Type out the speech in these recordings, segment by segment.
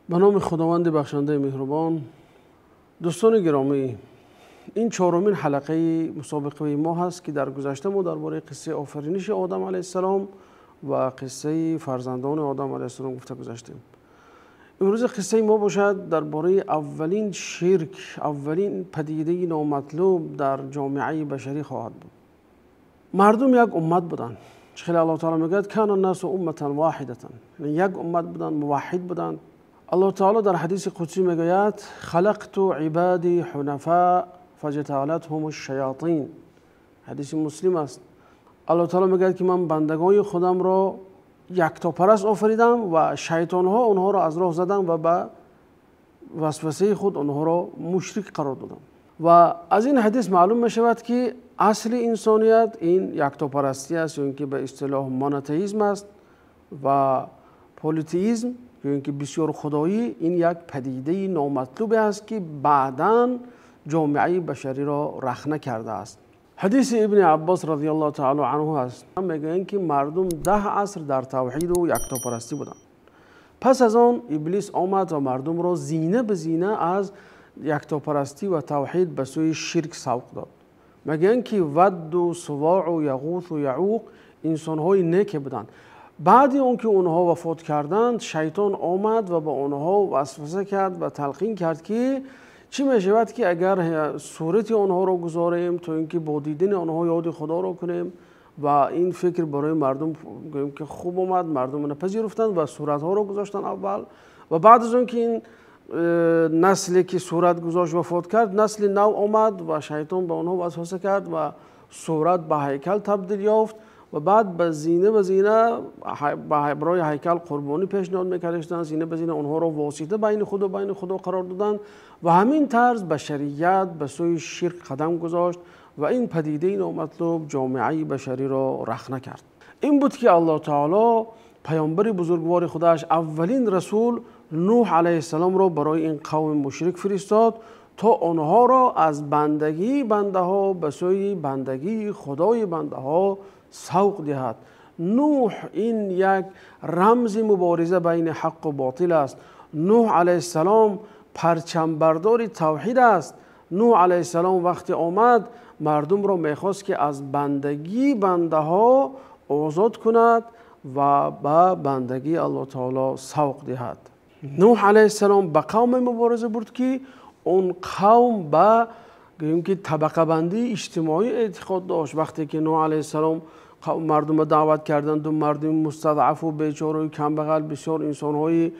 Ба номи Худованди бахшандаи меҳрубон. Дӯстони гиромӣ, ин чорумин ҳалқаи мусобиқаи мо ҳаст, ки дар гузашта мо дар бораи қиссаи офариниши Одам алайҳиссалом ва қиссаи фарзандони Одам алайҳиссалом гуфта гузаштем. Имрӯз қиссаи мо бошад дар бораи аввалин ширк, аввалин падидаи номатлуб дар ҷомеаи башарӣ хоҳад буд. Мардум як уммат буданд. Чӣ хеле Аллоҳ таъоло мегӯяд: кана н-носу умматан воҳидатан, яъне як уммат буданд, муваҳҳид буданд. Аллоҳ таъоло дар ҳадиси қудсӣ мегӯяд: халақту ибодӣ ҳунафо фаҷталатҳумуш шаётин. Ҳадиси Муслим аст. Аллоҳ таъоло мегӯяд, ки ман бандагони худамро яктопараст офаридам ва шайтонҳо онҳоро аз роҳ заданд ва ба васвасаи худ онҳоро мушрик қарор доданд. Ва аз ин ҳадис маълум мешавад, ки асли инсоният ин яктопарастӣ аст, ё инки ба истилоҳ монотеизм аст, ва политеизм ё инки бисёр худоӣ ин як падидаи номатлубе аст, ки баъдан ҷомеаи башариро рахна кардааст. Ҳадиси Ибни Аббос разияллоҳу таъоло анҳу аст, мегӯянд, ки мардум 10 аср дар тавҳид ва яктопарастӣ буданд. Пас аз он Иблис омад ва мардумро зина ба зина аз яктопарастӣ ва тавҳид ба сӯи ширк савқ дод. Мегӯянд, ки Вадду, Сувоъу, Яғусу, Яъуқ инсонҳои неке буданд. Баъди он ки онҳо вафот карданд, шайтон омад ва ба онҳо васваса кард ва талқин кард, ки чӣ мешавад, ки агар сурати онҳоро гузорем то инки бо дидани онҳо ёди Худоро кунем. Ва ин фикр барои мардум гӯем ки хуб омад, мардум инро пазируфтанд ва суратҳоро гузоштанд аввал. Ва баъд аз он ки ин насле ки сурат гузошт вафот кард, насли нав омад ва шайтон ба онҳо васваса кард ва сурат ба ҳайкал табдил ёфт ва баъд ба зина ба зина барои ҳайкал қурбонӣ пешниҳод мекарданд, зина ба зина онҳоро восита байни худ ва байни Худо қарор доданд ва ҳамин тарз башарият ба сӯи ширк қадам гузошт ва ин падидаи номатлуб ҷомеаи башариро рахна кард. Ин буд, ки Аллоҳ таъоло паёмбари бузургвори худаш, аввалин расул Нӯҳ алайҳиссаломро барои ин қавми мушрик фиристод, то онҳоро аз бандагии бандаҳо ба сӯи бандагии Худои бандаҳо савқ диҳад. Нӯҳ ин як рамзи мубориза байни ҳақ ва ботил аст. Нӯҳ алайҳиссалом парчамбардори тавҳид аст. Нӯҳ алайҳиссалом вақте омад, мардумро мехост, ки аз бандагии бандаҳо озод кунад ва ба бандагии Аллоҳ таъоло савқ диҳад. Нӯҳ алайҳиссалом ба қавме мубориза бурд, ки он қавм ба гӯем ки табақабандии иҷтимоӣ эътиқод дошт. Вақте ки Нӯҳ алайҳиссалом мардумро даъват карданд, мардуми мустазъафу бечораю камбағал, бисёр инсонҳои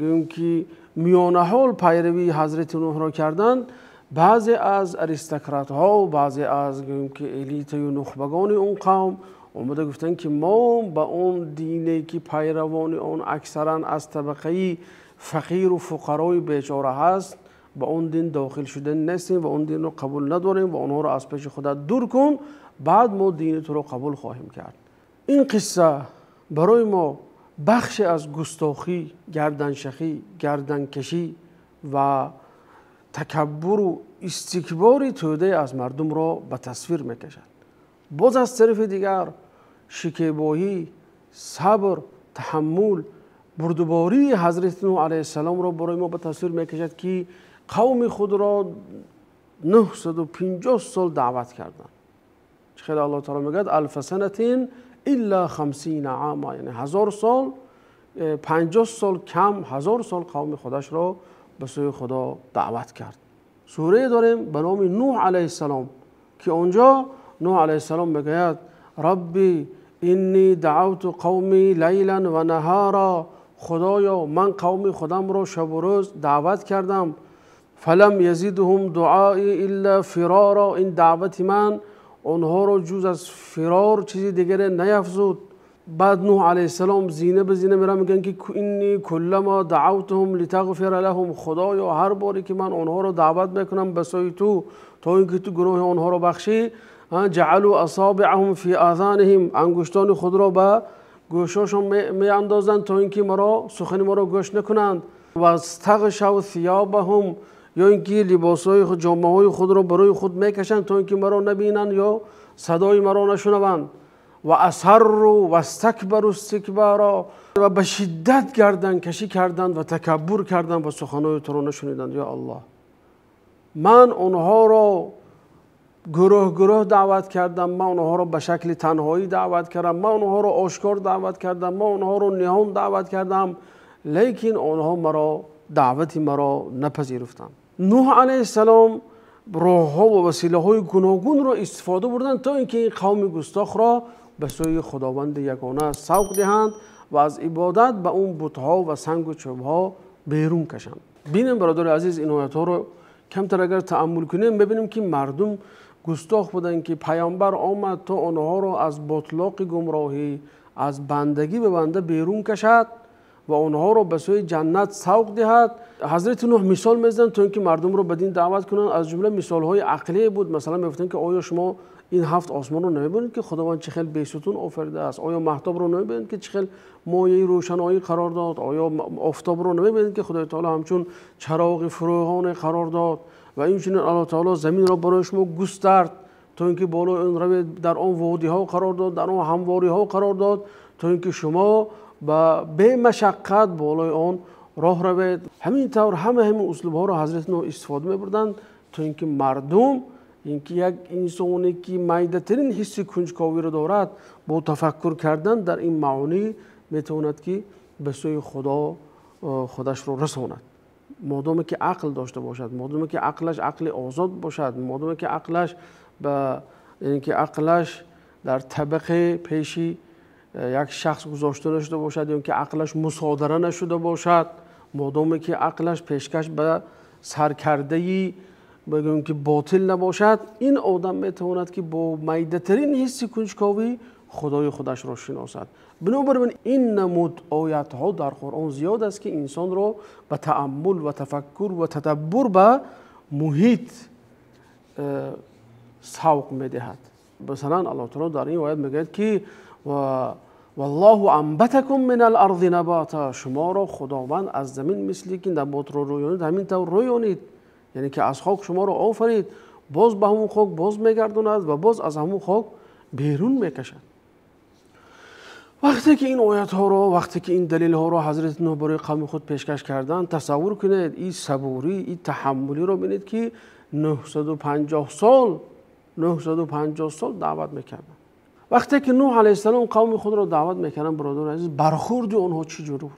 гӯем ки миёнаҳол пайравии ҳазрати Нӯҳро карданд, баъзе аз аристократҳо, баъзе аз гӯем ки элитаю нухбагони он қавм омада гуфтанд, ки мо ба он дине ки пайравони он аксаран аз табақаи фақиру фуқарои бечора ҳаст, ба он дин дохил шуда нестем ва он динро қабул надорем ва онҳоро аз пеши худат дур кун, баъд мо дини туро қабул хоҳем кард. Ин қисса барои мо бахше аз густохӣ, гарданшахӣ, гарданкашӣ ва такаббуру истикбори тӯдае аз мардумро ба тасвир мекашад. Боз аз тарафи дигар шикебоӣ, сабр, таҳаммул, бурдубории ҳазрати Нӯҳ алайҳиссаломро барои мо ба тасвир мекашад, ки қавми худро 950 сол даъват карданд. Чӣ хеле Аллоҳ таъоло мегӯяд: алфа санатин илла хамсина ама, яъне 1000 сол, 50 сол кам, 1000 сол қавми худашро ба сӯи Худо даъват кард. Сурае дорем ба номи Нӯҳ алайҳиссалом, ки онҷо Нӯҳ алайҳиссалом мегӯяд: рабби инни даъавту қавми лайлан ва наҳара, Худоё, ман қавми худамро шабу рӯз даъват кардам. Фалам язидҳум дуаи илла фирора, ин даъвати ман онҳоро ҷуз аз фирор чизи дигаре наяфзуд. Баъд Нӯҳ алайҳиссалом зина ба зина мераванд, мегӯянд, ки инни куллама даъавтуҳум литағфира лаҳум, Худоё, ҳар боре ки ман онҳоро даъват мекунам ба сӯи ту то ин ки ту гуноҳи онҳоро бахшӣ, ҷаъалу асобиъаҳум фи азониҳим, ангуштони худро ба гӯшошон меандозанд то ин ки сухани маро гӯш накунанд. Ва стағшав сиёбаҳум, ё ин ки либосҳои худ, ҷомаҳои худро барои худ мекашанд то ин ки маро набинанд ё садои маро нашунаванд. ва асарру вастакбару истикбара, ва ба шиддат гарданкашӣ карданд ва такаббур карданд ва суханои туро нашуниданд. Ё Аллоҳ, ман онҳоро гурӯҳ гурӯҳ даъват кардам, ман онҳоро ба шакли танҳоӣ даъват кардам, ман онҳоро ошкор даъват кардам, ман онҳоро ниҳон даъват кардам, лекин онҳо маро даъвати маро напазируфтанд. Нӯҳ алайҳиссалом роҳҳо ва василаҳои гуногунро истифода бурданд то инки ин қавми густохро ба сӯи Худованди ягона савқ диҳанд ва аз ибодат ба он бутҳо ва сангу чӯбҳо берун кашанд. Бинем бародари азиз, ин оятҳоро камтар агар тааммул кунем, мебинем ки мардум густох буданд, ки паёмбар омад то онҳоро аз ботлоқи гумроҳӣ, аз бандагӣ ба банда берун кашад ва онҳоро ба сӯи ҷаннат савқ диҳад. Ҳазрати Нӯҳ мисол мезананд то инки мардумро ба дин даъват кунанд. Аз ҷумла мисолҳои ақлие буд. Масалан мегуфтанд ки оё шумо ин ҳафт осмонро намебинед ки Худованд чӣ хел бесутун офаридааст? Оё маҳтобро намебинед ки чӣ хел мояи рӯшаноӣ қарор дод? Оё офтобро намебинед ки Худои таоло ҳамчун чароғи фурӯғоне қарор дод? Ва инчунин Аллоҳ таоло заминро барои шумо густард то инки болои он равед, дар он водиҳо қарор дод, дар он ҳамвориҳо қарор дод то инки шумо ба бемашаққат болои он роҳ равед. Ҳамин тавр ҳама ҳамин услубҳоро ҳазрати Нӯҳ истифода мебурданд то инки мардум, инки як инсоне ки майдатарин ҳисси кунҷковиро дорад, бо тафаккур кардан дар ин маъонӣ метавонад ки ба сӯи Худо худашро расонад. Модоме ки ақл дошта бошад, модоме ки ақлаш ақли озод бошад, модоме ки ақлаш ба инки ақлаш дар табақаи пеши як шахс гузошта нашуда бошад ё инки ақлаш мусодира нашуда бошад, модоме ки ақлаш пешкаш ба саркардаи бигӯем ки ботил набошад, ин одам метавонад ки бо майдатарин ҳисси кунҷковӣ Худои худашро шиносад. Бинобар ин ин намуд оятҳо дар Қуръон зиёд аст ки инсонро ба тааммул ва тафаккур ва тадаббур ба муҳит савқ медиҳад. Масалан Аллоҳ таоло дар ин оят мегӯяд ки валлоҳу анбатакум минал арзи набата, шуморо Худованд аз замин мисли ки наботро рӯёнид ҳамин тавр рӯёнид, яъне ки аз хок шуморо офарид, боз ба ҳамон хок боз мегардонад ва боз аз ҳамон хок берун мекашад. Вақте ки ин оятҳоро, вақте ки ин далелҳоро ҳазрати Нӯҳ барои қавми худ пешкаш карданд, тасаввур кунед ин сабурӣ, ин таҳаммулиро бинед ки 950 сол, 950 сол даъват мекарданд. Вақте ки Нӯҳ алайҳиссалом қавми худро даъват мекарданд, бародарони азиз, бархӯрди онҳо чӣ ҷур буд?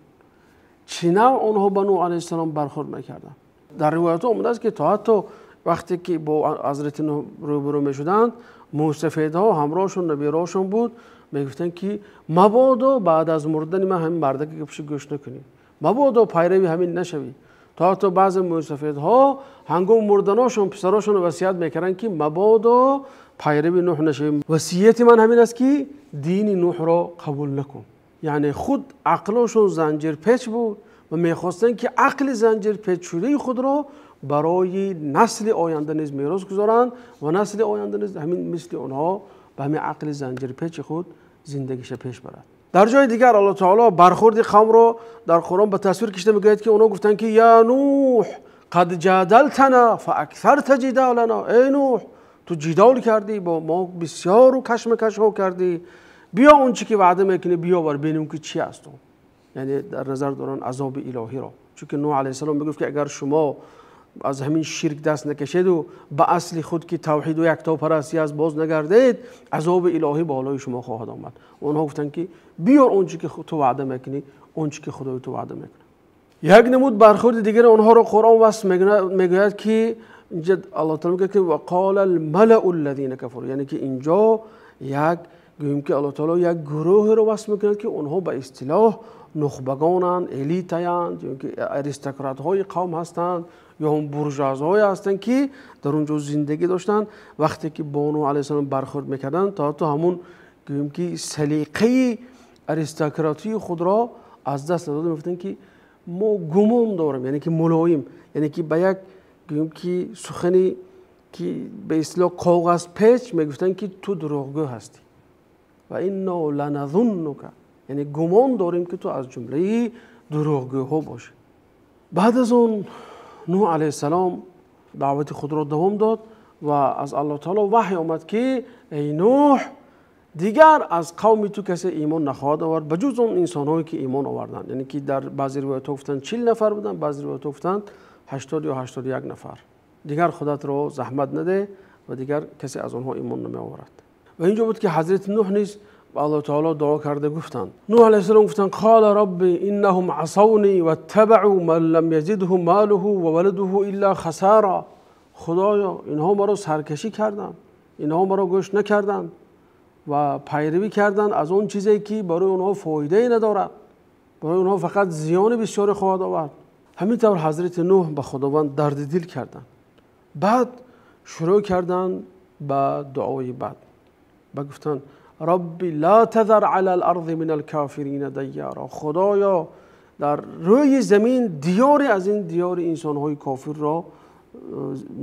Чӣ навъ онҳо ба Нӯҳ алайҳиссалом бархӯрд мекарданд? Дар ривоятҳо омадааст ки то ҳатто вақте ки бо ҳазрати Нӯҳ рӯбарӯ мешуданд, мусафедҳо ҳамроҳшон, набераҳошон буд, мегуфтанд ки мабодо баъд аз мурдани ман ҳамин мардаке ки пушти гӯш накунӣ, мабодо пайрави ҳамин нашавӣ. То ҳатто баъзе мусафедҳо ҳангоми мурданошон писарошонро васият мекарданд ки мабодо пайрави Нӯҳ нашавӣ. Васияти ман ҳамин аст ки дини Нӯҳро қабул накун. Яъне худ ақлошон занҷирпеч буд ва мехостанд ки ақли занҷирпечшудаи худро барои насли оянда низ мерос гузоранд ва насли оянда низ ҳамин мисли онҳо ба ҳамин ақли занҷирпечи худ зиндагиша пеш барад. Дар ҷои дигар Аллоҳ таоло бархӯрди қавмро дар Қуръон ба тасвир кашида мегӯяд ки онҳо гуфтанд ки я Нӯҳ қад ҷадалтана фааксарта ҷидалана, эй Нӯҳ, ту ҷидол кардӣ бо мо, бисёру кашмакашҳо кардӣ, биё он чӣ ки ваъда мекунӣ биёвар, бинем ки чӣ аст он. Яъне дар назар доранд азоби илоҳиро. Чунки Нӯҳ алайҳиссалом мегуфт ки агар шумо аз ҳамин ширк даст накашеду ба асли худ ки тавҳиду яктопарастӣ аст боз нагардед, азоби илоҳӣ болои шумо хоҳад омад. Онҳо гуфтанд ки биёр он чӣ ки ту ваъда мекунӣ, он чӣ ки Худои ту ваъда мекунад. Як намуд бархӯрди дигари онҳоро Қуръон васф мегӯяд ки инҷа Аллоҳ таоло мегӯяд ки вақола алмалау аллазина кафару, яъне ки инҷо як гӯем ки Аллоҳ таоло як гурӯҳеро васф мекунад ки онҳо ба истилоҳ нухбагонанд, элитаянд, ё ки аристократҳои қавм ҳастанд ё ҳам буржуазҳое ҳастанд ки дар он ҷо зиндагӣ доштанд. Вақте ки бо Нӯҳ алайҳиссалом бархӯрд мекарданд, то ҳатто ҳамун гӯем ки салиқаи аристократии худро аз даст надода мегуфтанд ки мо гумон дорем, яъне ки мулоим, яъне ки ба як гӯем ки сухане ки ба истилоҳ коғазпеч мегуфтанд ки ту дурӯғгӯ ҳастӣ ва инно ланазуннука, яъне гумон дорем ки ту аз ҷумлаи дурӯғгӯҳо бошӣ. Баъд аз он Нӯҳ алайҳиссалом даъвати худро давом дод ва аз Аллоҳ таоло ваҳй омад ки эй Нӯҳ, Дигар аз қавми ту касе имон нахоҳад овард ба ҷуз он инсонҳое ки имон оварданд. Яъне ки дар баъзе ривоятҳо гуфтанд 40 нафар буданд, баъзе ривоятҳо гуфтанд 80 ё 81 нафар. Дигар худатро заҳмат наде ва дигар касе аз онҳо имон намеоварад. Ва инҷо буд ки ҳазрати Нӯҳ низ ба Аллоҳ таъоло дуо карда гуфтанд. Нӯҳ алайҳиссалом гуфтанд: قال رب إنهم عصوني واتبعوا من لم يزده ماله وولده إلا خسارا. خدایا اینها مرا سرکشی کردند، اینها مرا گوش نکردند و пайравӣ карданд аз он чизе ки барои онҳо фоидае надорад, барои онҳо фақат зиёни бисёре хоҳад овард. Ҳамин тавр ҳазрати Нӯҳ ба Худованд дарди дил карданд. Баъд шурӯъ карданд ба дуои бад. Ба гуфтанд: رب لا تذر على الأرض من الكافرين ديارا. خدایا در روی زمین دیاری از این دیار انسان‌های کافر را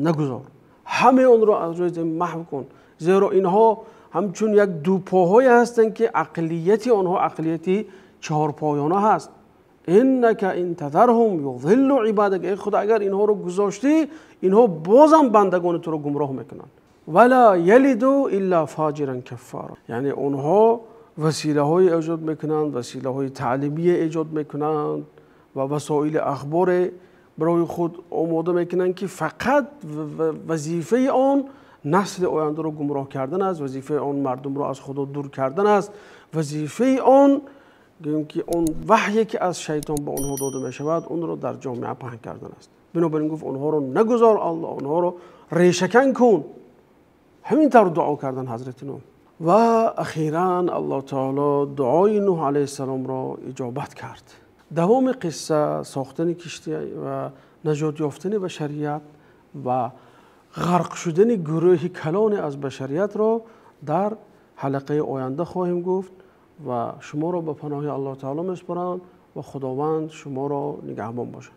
نگذار، همه اون را از روی زمین محو کن، زیرا اینها همچون یک دو پاهایی هستند که عقلیت آنها عقلیت چهارپایانه هست. انک ان تذرهم یضلوا عبادک. ای خدا اگر اینها رو گذاشتی اینها بازم بندگان تو رو گمراه میکنن. ولا یلدوا الا فاجرا کفارا. یعنی اونها وسیله های ایجاد میکنند، وسیله های تعلیمی ایجاد میکنند و وسایل اخبار برای خود آماده میکنند که فقط وظیفه آن نسل آینده رو گمراه کردن است، وظیفه آن مردم رو از خدا دور کردن است، وظیفه آن که اون وحیی که از شیطان به آنها داده می شود اون رو در جامعه پهن کردن است. بنابراین گفت اونها رو نگذار الله، اونها رو ریشه‌کن کن. همین طور دعا کردن حضرت نوح و اخیراً الله تعالی دعای نوح علیه السلام را اجابت کرد. دوام قصه ساختن کشتی و نجات یافتن بشریت و غرق شدن گروه کلان از بشریت را در حلقه آینده خواهیم گفت و شما را به پناه الله تعالی میسپارم و خداوند شما را نگهبان باشد.